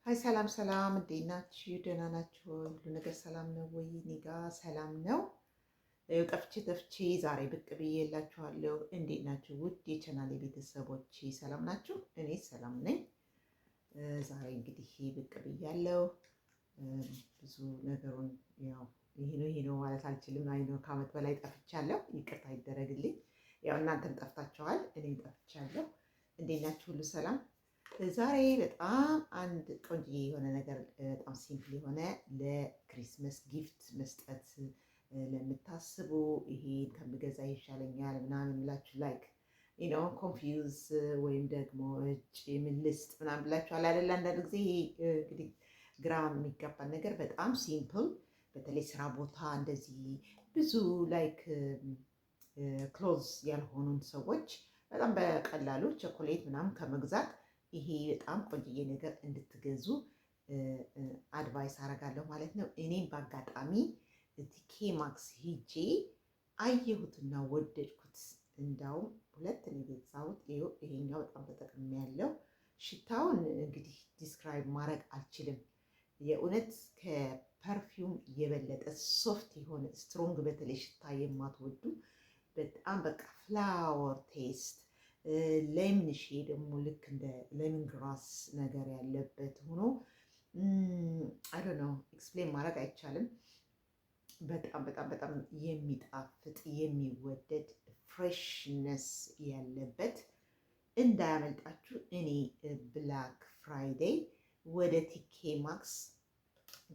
Hi፣ ሰላም ሰላም፣ እንዴት ናችሁ? ደህና ናችሁ? ሁሉ ነገር ሰላም ነው ወይ? እኔ ጋ ሰላም ነው። ይኸው ጠፍቼ ጠፍቼ ዛሬ ብቅ ብዬላችኋለሁ። እንዴት ናችሁ ውድ የቻናሌ ቤተሰቦች? ሰላም ናችሁ? እኔ ሰላም ነኝ። ዛሬ እንግዲህ ብቅ ብያለሁ። ብዙ ነገሩን ያው ይሄ ነው ይሄ ነው ማለት አልችልም። አይ ነው፣ ከዓመት በላይ ጠፍቻለሁ። ይቅርታ ይደረግልኝ። ያው እናንተም ጠፍታችኋል፣ እኔም ጠፍቻለሁ። እንዴት ናችሁ? ሁሉ ሰላም? ዛሬ በጣም አንድ ቆንጆ የሆነ ነገር፣ በጣም simple የሆነ ለ Christmas gift መስጠት ለምታስቡ፣ ይሄን ከምገዛ ይሻለኛል ምናምን ብላችሁ like confuse ወይም ደግሞ እጭ ምን ልስጥ ምናምን ብላችኋል አይደለ? አንዳንድ ጊዜ ይሄ እንግዲህ ግራ የሚጋባን ነገር በጣም simple፣ በተለይ ስራ ቦታ እንደዚህ ብዙ like close ያልሆኑን ሰዎች በጣም በቀላሉ ቸኮሌት ምናምን ከመግዛት ይሄ በጣም ቆንጅዬ ነገር እንድትገዙ advice አደርጋለሁ ማለት ነው። እኔም በአጋጣሚ TK Maxx ሂጄ አየሁትና ወደድኩት። እንዳውም ሁለት ነው የገዛሁት። ይሄኛው በጣም ተጠቅሜያለሁ። ሽታውን እንግዲህ describe ማድረግ አልችልም። የእውነት ከ perfume የበለጠ soft የሆነ strong፣ በተለይ ሽታ የማትወዱ፣ በጣም በቃ flower taste፣ lemonish ደግሞ ልክ እንደ lemon grass ነገር ያለበት ሆኖ I don't know፣ explain ማድረግ አይቻልም። በጣም በጣም በጣም የሚጣፍጥ፣ የሚወደድ freshness ያለበት እንዳያመልጣችሁ። እኔ Black Friday ወደ TK Maxx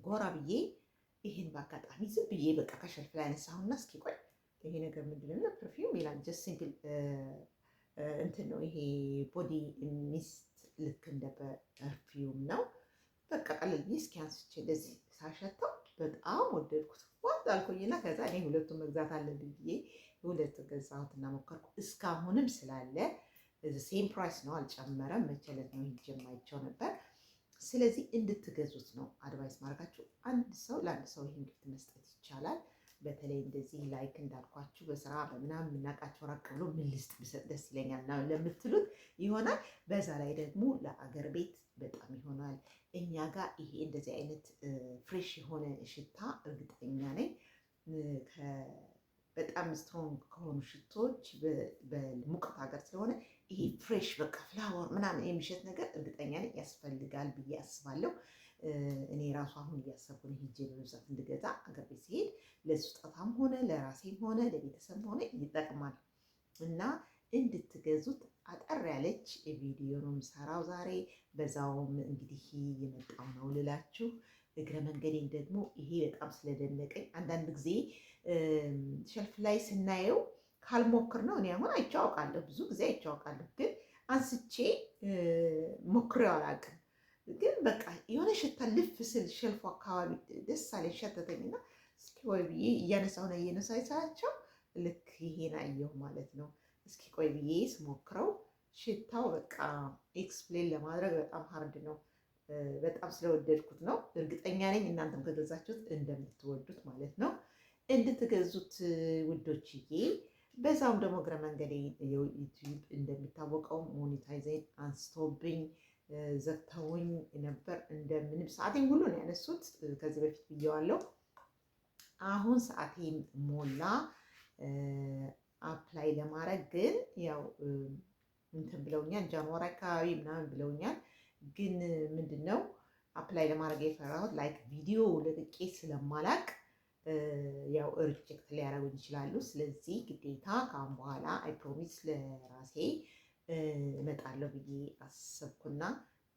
ጎራ ብዬ ይህን በአጋጣሚ ዝም ብዬ በቃ ከ shelf ላይ አነሳሁና እስኪ ቆይ ይሄ ነገር ምንድን ነው? Perfume ይላል። Just simple እንትን ነው ይሄ፣ body mist ልክ እንደ perfume ነው። በቃ ቀለል ብዬ እስኪ አንስቼ እንደዚህ ሳሸተው በጣም ወደድኩት። What አልኩኝና ከዛ እኔ ሁለቱን መግዛት አለብኝ ብዬ ሁለቱን ገዛሁትና ሞከርኩ። እስካሁንም ስላለ same price ነው፣ አልጨመረም። መቼ ዕለት ነው ሂጄ የማይቸው ነበር። ስለዚህ እንድትገዙት ነው advice ማድረጋችሁ። አንድ ሰው ለአንድ ሰው ይህን gift መስጠት ይቻላል። በተለይ እንደዚህ like እንዳልኳችሁ በስራ በምናምን የምናውቃቸው ራቅ ብሎ ምን ልስጥ፣ ብሰጥ ደስ ይለኛል ለምትሉት ይሆናል። በዛ ላይ ደግሞ ለአገር ቤት በጣም ይሆናል። እኛ ጋር ይሄ እንደዚህ አይነት fresh የሆነ ሽታ እርግጠኛ ነኝ በጣም strong ከሆኑ ሽቶዎች በሙቀት ሀገር ስለሆነ ይሄ fresh በቃ flower ምናምን የሚሸት ነገር እርግጠኛ ነኝ ያስፈልጋል ብዬ አስባለሁ። እኔ ራሱ አሁን እያሰብኩ ነው ሄጄ በብዛት እንድገዛ፣ አገር ቤት ሲሄድ ለስጦታም ሆነ ለራሴም ሆነ ለቤተሰብም ሆነ ይጠቅማል እና እንድትገዙት አጠር ያለች ቪዲዮ ነው የምሰራው ዛሬ። በዛውም እንግዲህ የመጣው ነው ልላችሁ፣ እግረ መንገዴን ደግሞ ይሄ በጣም ስለደነቀኝ፣ አንዳንድ ጊዜ shelf ላይ ስናየው ካልሞክር ነው። እኔ አሁን አይቼው አውቃለሁ፣ ብዙ ጊዜ አይቼው አውቃለሁ፣ ግን አንስቼ ሞክሬው አላውቅም። ግን በቃ የሆነ ሽታ ልፍ ስል shelf ኡ አካባቢ ደስ አለኝ፣ ሸተተኝና እስኪ ቆይ ብዬ እያነሳሁ ነው፣ እየነሳሁ ሳያቸው ልክ ይሄን አየሁ ማለት ነው። እስኪ ቆይ ብዬ ስሞክረው ሽታው በቃ explain ለማድረግ በጣም hard ነው። በጣም ስለወደድኩት ነው። እርግጠኛ ነኝ እናንተም ከገዛችሁት እንደምትወዱት ማለት ነው። እንድትገዙት ውዶችዬ። በዛውም ደግሞ እግረ መንገዴ ዩቲዩብ እንደሚታወቀው monetization አንስቶብኝ ዘግተውኝ ነበር። እንደምንም ሰዓቴን ሁሉ ነው ያነሱት። ከዚህ በፊት ብየዋለሁ። አሁን ሰዓቴም ሞላ። Apply ለማድረግ ግን ያው እንትን ብለውኛል፣ January አካባቢ ምናምን ብለውኛል። ግን ምንድን ነው apply ለማድረግ የፈራሁት like ቪዲዮ ለቅቄ ስለማላቅ ያው reject ሊያደርጉኝ ይችላሉ። ስለዚህ ግዴታ ከአሁን በኋላ I promise ለራሴ እመጣለሁ ብዬ አሰብኩና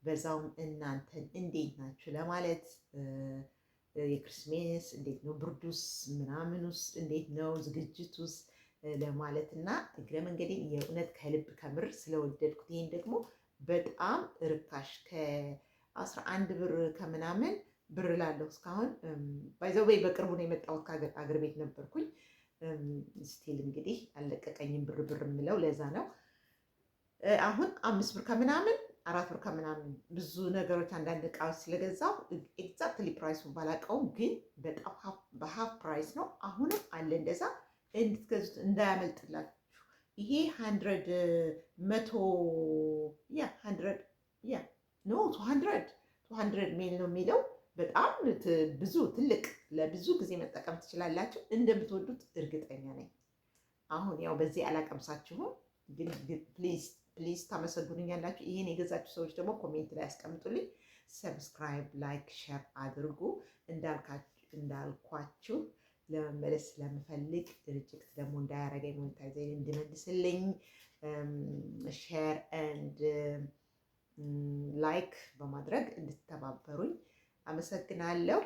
በዛውም እናንተን እንዴት ናችሁ ለማለት፣ የ Christmas እንዴት ነው፣ ብርዱስ ምናምኑስ እንዴት ነው፣ ዝግጅቱስ ለማለት እና እግረ መንገዴን የእውነት ከልብ ከምር ስለወደድኩት ይሄን ደግሞ በጣም ርካሽ ከ11 ብር ከምናምን ብር ላለሁ እስካሁን። By the way በቅርቡ ነው የመጣሁት፣ ከአገር ቤት ነበርኩኝ። Still እንግዲህ አልለቀቀኝም ብር ብር የምለው ለዛ ነው። አሁን 5 ብር ከምናምን፣ 4 ብር ከምናምን ብዙ ነገሮች አንዳንድ እቃዎች ስለገዛው exactly price ኡን ባላውቀውም ግን በጣም በ half price ነው። አሁንም አለ፣ እንደዛ እንድትገዙት እንዳያመልጥላችሁ። ይሄ 100 100፣ yeah, 100, yeah, no, 200 200 ml ነው የሚለው። በጣም ብዙ፣ ትልቅ፣ ለብዙ ጊዜ መጠቀም ትችላላችሁ። እንደምትወዱት እርግጠኛ ነኝ። አሁን ያው በዚህ አላቀምሳችሁም፣ ግን please please ታመሰግኑኛላችሁ። ይህን የገዛችሁ ሰዎች ደግሞ comment ላይ ያስቀምጡልኝ። Subscribe፣ like፣ share አድርጉ። እንዳልኳችሁ ለመመለስ ስለምፈልግ reject ደግሞ እንዳያረገኝ monetize እንድመልስልኝ share and like በማድረግ እንድትተባበሩኝ አመሰግናለሁ።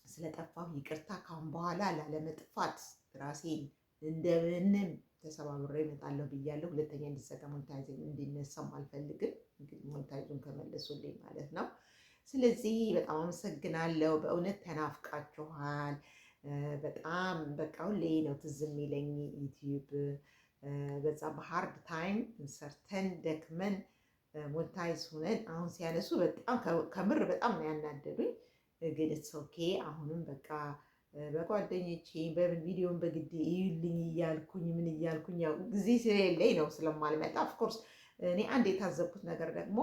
ስለጠፋሁ ይቅርታ። ካሁን በኋላ ላለመጥፋት ራሴን እንደምንም ተሰባብሬ እመጣለሁ ብያለሁ። ሁለተኛ እንዲዘጋ monetize እንዲነሳም አልፈልግም። እንግዲህ monetize ኡን ከመለሱልኝ ማለት ነው። ስለዚህ በጣም አመሰግናለሁ። በእውነት ተናፍቃችኋል። በጣም በቃ ሁሌ ነው ትዝ የሚለኝ YouTube። በዛ በ hard time ሰርተን ደክመን monetize ሆነን አሁን ሲያነሱ በጣም ከምር በጣም ነው ያናደዱኝ። ግን it's okay። አሁንም በቃ በጓደኞቼ በምን ቪዲዮን በግድ እዩልኝ እያልኩኝ ምን እያልኩኝ ያው ጊዜ ስለሌለኝ ነው ስለማልመጣ። Of course እኔ አንድ የታዘብኩት ነገር ደግሞ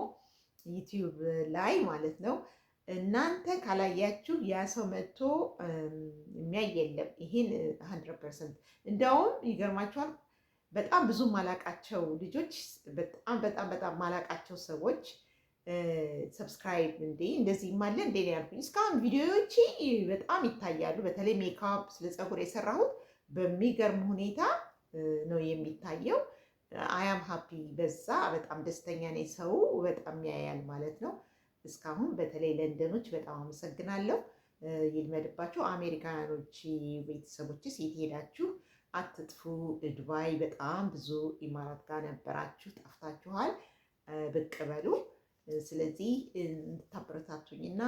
YouTube ላይ ማለት ነው እናንተ ካላያችሁ ያ ሰው መጥቶ የሚያይ የለም። ይሄን 100% እንደውም ይገርማችኋል። በጣም ብዙ ማላቃቸው ልጆች፣ በጣም በጣም በጣም ማላቃቸው ሰዎች subscribe እንዴ እንደዚህ አለ እንዴ ያልኩኝ። እስካሁን ቪዲዮዎቼ በጣም ይታያሉ። በተለይ ሜካፕ፣ ስለ ፀጉር የሰራሁት በሚገርም ሁኔታ ነው የሚታየው። I am happy፣ በዛ በጣም ደስተኛ ነኝ። ሰው በጣም ያያል ማለት ነው። እስካሁን በተለይ ለንደኖች በጣም አመሰግናለሁ። ይልመድባቸው። አሜሪካኖች ቤተሰቦችስ የት ሄዳችሁ? አትጥፉ። ዱባይ በጣም ብዙ ኢማራት ጋር ነበራችሁ፣ ጠፍታችኋል። ብቅ በሉ። ስለዚህ እንድታበረታቱኝና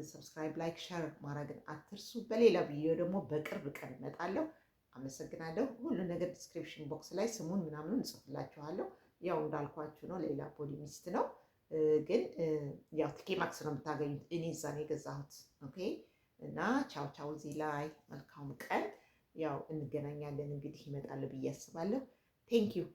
subscribe፣ like፣ share ማድረግን አትርሱ። በሌላ ቪዲዮ ደግሞ በቅርብ ቀን እመጣለሁ። አመሰግናለሁ። ሁሉ ነገር description box ላይ ስሙን ምናምኑን እጽፍላችኋለሁ። ያው እንዳልኳችሁ ነው፣ ሌላ body mist ነው፣ ግን ያው TK Maxx ነው የምታገኙት። እኔ እዛ ነው የገዛሁት። Okay እና ቻው ቻው። እዚህ ላይ መልካም ቀን። ያው እንገናኛለን እንግዲህ፣ ይመጣለሁ ብዬ አስባለሁ። Thank you.